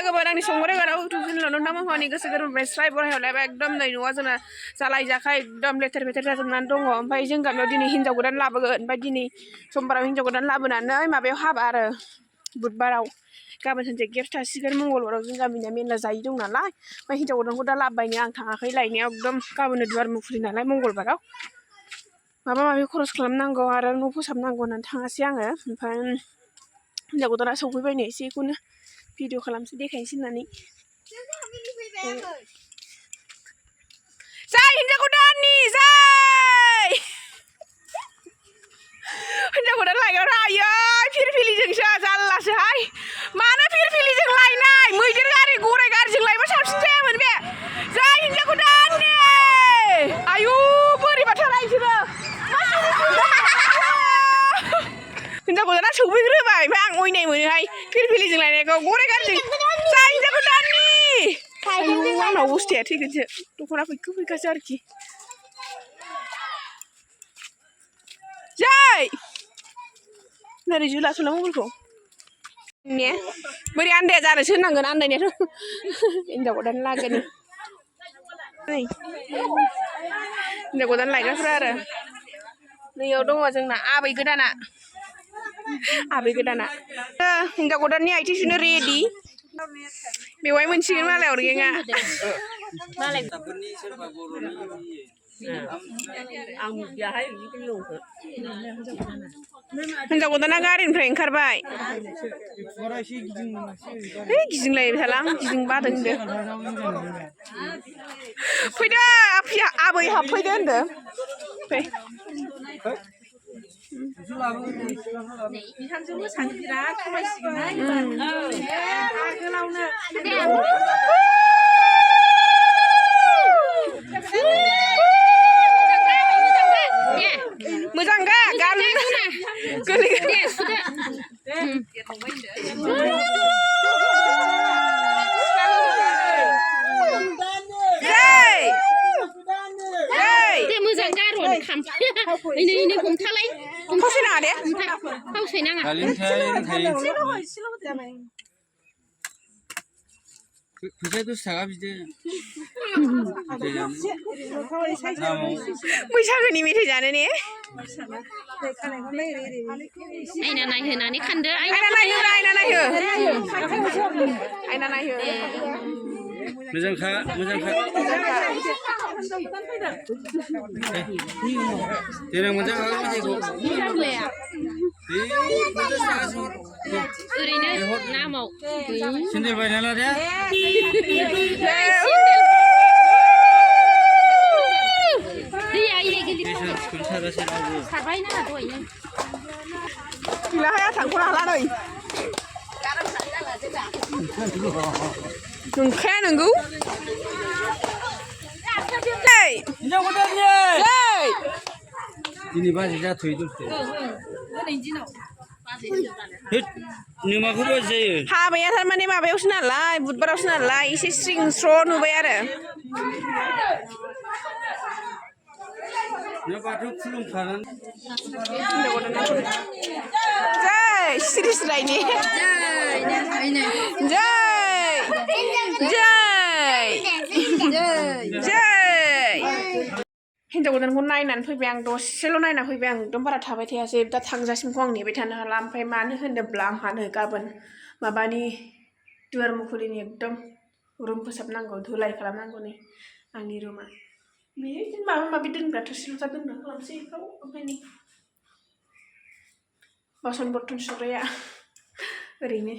लोगोफोर आंनि संबोरै गाराव तुमसिनल' नोंथांमोन हरनि गोसो गोरबोनिफ्राय स्राय बरायहरलायबाय एकदम नै न'आ जोंना जालाय जाखाय एकदम लेथेर फेथेर जाजोबनानै दङ ओमफ्राय जों गामियाव दिनै हिनजाव गोदान लाबोगोन ओमफ्राय दिनै समबाराव हिनजाव गोदान लाबोनानै माबायाव हाबा आरो बुधबाराव गाबोन सानसे गेप्स थासिगोन मंगलबाराव जों गामिनिया मेरला जायै दं नालाय ओमफ्राय हिनजाव गोदानखौ दा लाबोबायनो आं थाङाखै लायनायाव एकदम गाबोननो दुवार मुखुलि नालाय मंगलबाराव माबा माबि खरस खालामनांगौ आरो न' फोसाबनांगौ होननानै थाङासै आङो ओमफ्राय हिनजाव गोदाना सौफैबायनो एसे बेखौनो भिडिअ खालामसै देखायनोसै होननानै जाय हिनजाव गोदाननि जाय हिनजाव गोदान लायग्रा आयै फिरफिलिजोंसो जारलासोहाय मानो फिरफिलिजों लायनाय मैदेर गारि गराइ गारिजों लायबा साबसिन जायामोन बे जाय हिनजाव गोदाननि आयु बोरैबाथार बिसोरो हिनजाव गोदाना सौफैग्रोबाय ओमफ्राय आं अयनाय मोनोहाय फिरफिलिजों लायनायखौ गराइ गारिजों जाय हिनजाव गोदाननि आंनाव अबस्थाया थैगोनसो दख'ना फैखो फैखासो आरोखि जै नोरै जुलासोना मबाइलखौ ने बोरै आन्दाया जानोसो होनांगोन आन्दायनायाथ' हिनजाव गोदान लागोन हिनजाव गोदान लायग्राफ्रा आरो नैयाव दङ जोंना आबै गोदाना हिनजाव गोदाननि आथिं सुनो रेडि बेवहाय मोनसिगोन मालाय अरगेंआ हिनजाव गोदाना गारिनिफ्राय ओंखारबाय गिदिंलायबाय थालां गिदिं बादों होनदो फैदो आबै हाबफैदो होनदो बिहामजो मोसानो बिराद समायसिगोनहाय आगोलावनो मोजां गा गान गोलै फैसा 10 थाखा बिदो बैसागोनि मेथाइ जानो ने आयना नायहोनानै खानदो आयना नायहो मोजांखा देनां मोनजाखागोन मेथाइखौ ओरैनो नामाव सेन्देल बायना ला दे सारबायना दहायनो गैला थांख'नो हाला नै नंखाया नोंगौ दिनै बाजै जाथ'यो दसे नोमाखौ बाजै जायो हाबाया थारमाने माबायावसो नालाय बुधबारावसो नालाय एसे स्रिं स्र' नुबाय आरो बाथौ खुलुमखानानै जै सिरि सिरायनि जै हिनजाव गोदानखौ नायनानै फैबाय आं दसेल' नायना फैबाय आं एकदम बारा थाबाय थायासै दा थांजासिमखौ आं नेबाय थानो हाला ओमफ्राय मानो होनोब्ला आंहानो गाबोन माबानि दुवार मुखुलिनि एकदम रुम फोसाबनांगौ धुलाइ खालामनांगौ नै आंनि रुमा बिदिनो माबा माबि दोनग्रा थोरसि लथा दोनग्रा खालामसै बेफ्राव ओमफ्राय नै बासन बर्तन सुग्राया ओरैनो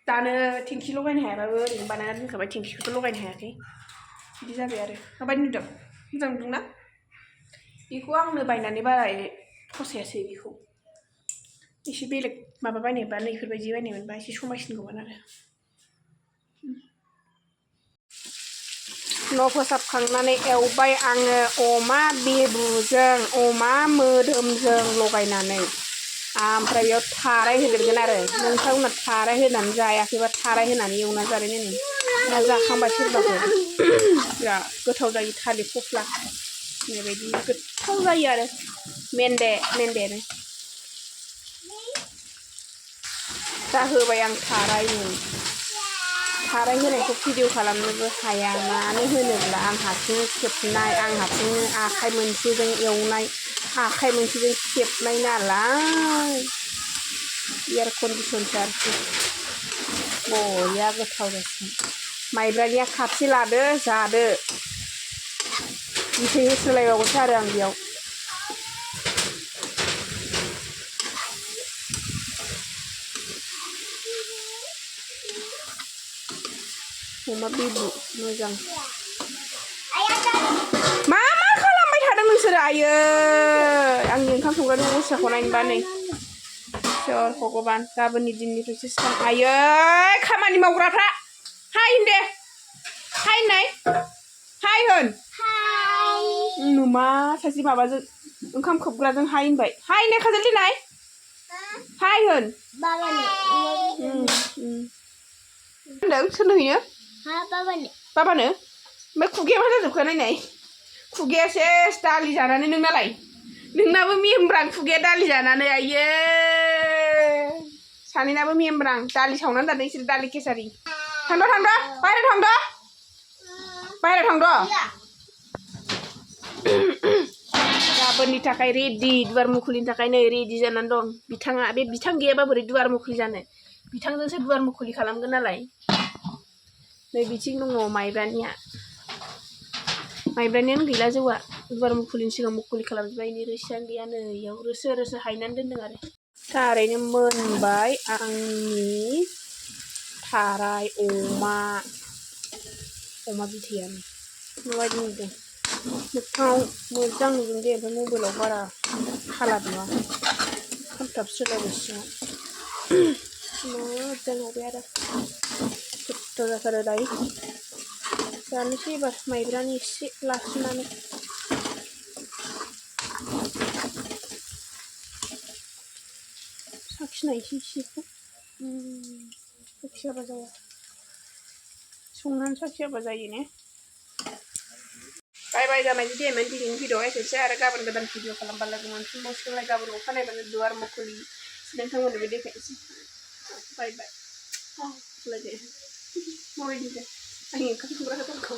दानो टेंखि लगायनो हायाबाबो ओरैनो बानायना दोनखाबाय टेंखिखौथ' लगायनो हायाखै बिदि जाबाय आरो माबायदि नुदों मोजां नुदोंना बेखौ आंनो बायनानै बारा फसायासै बेखौ एसे बेलेग माबा बायनायबा नैफोरबायदि बायनायमोनबा एसे समायसिनगौमोन आरो न' फोसाबखांनानै एवबाय आङो अमा बिबुजों अमा मोदोमजों लगायनानै ओमफ्राय बेयाव थाराय होदेरगोन आरो नोंथांमोना थाराय होनानै जायाखैबा थाराय होनानै एवना जानाय नायनि ना जाखांबाय सोरबाफोर बिराद गोथाव जायो थालिर फस्ला बेबायदि गोथाव जायो आरो मेनदेनो दा होबाय आं थारायनो साराय होनायखौ भिडिअ खालामनोबो हाया मानो होनोब्ला आं हारसिं खेबनाय आं हारसिं आखाइ मोनसेजों एवनाय आखाइ मोनसेजों खेबनाय नालाय एयार कन्डिसनसो आरोखि बरिया गोथाव जासिगोन माइब्रानिया खापसे लादो जादो बिदै होस्रोलायबावगोनसो आरो आं बेयाव अमा बिबु मोजां मा खालामबाय थादों नोंसोरो आयै आंनि ओंखाम संग्रानि अबस्थाखौ नायनोबा नै सोर भगबान गाबोननि दिननिफ्रायसो सिगां आयै खामानि मावग्राफ्रा हाय होन दे हाय होननाय हाय होन नुमा सासे माबाजों ओंखाम खोबग्राजों हाय होनबाय हाय होननाय खाजोल दिनाय हाय होन होनदों सोरनो हैयो बाबानो ओमफ्राय खुगाया मा जाजोबखो नायनाय खुगाया सेस दालि जानानै नोंनालाय नोंनाबो मेमब्रां खुगाया दालि जानानै आइये सानैनाबो मेमब्रां दालि सावनानै जादों बिसोर दालि केसारि थांद' बाहेरायाव थांद' गाबोननि थाखाय रेडि दुवार मुखुलिनि थाखाय नै रेडि जानानै दं बिथाङा बे बिथां गैयाबा बोरै दुवार मुखुलि जानो बिथांजोंसो दुवार मुखुलि खालामगोन नालाय नै बिथिं दङ माइब्रानियानो गैला जौआ दुवार मुखुलिनि सिगां मुखुलि खालामजोब्बाय इनि रोसियानो गैया नै इयाव रोसो हायनानै दोनदों आरो थारैनो मोनबाय आंनि थाराय अमा बिथैयानो माबायदि नुदों मोगथाङाव मोजां नुदों दे ओमफ्राय मबाइलाव बारा खालार नङा खामथाब सोलायगासिनो मोजां नुबाय आरो गोथाव जाथारो दायो जानोसै एबार माइब्रानि एसे लाखिनानै साखिनायसै एसेखौ साखियाबा जाया संनानै साखियाबा जायो ने बाय जानायनि देमोन दिनैनि भिडिअ एसेनोसै आरो गाबोन गोदान भिडिअ खालामबा लोगो मोनफिनबावसिगोनलाय गाबोन अखानायबानो दुवार मुखुलि नोंथांमोननोबो देखायनोसै बाय माबायदि आंनि ओंखाम संग्रा होदोंखौ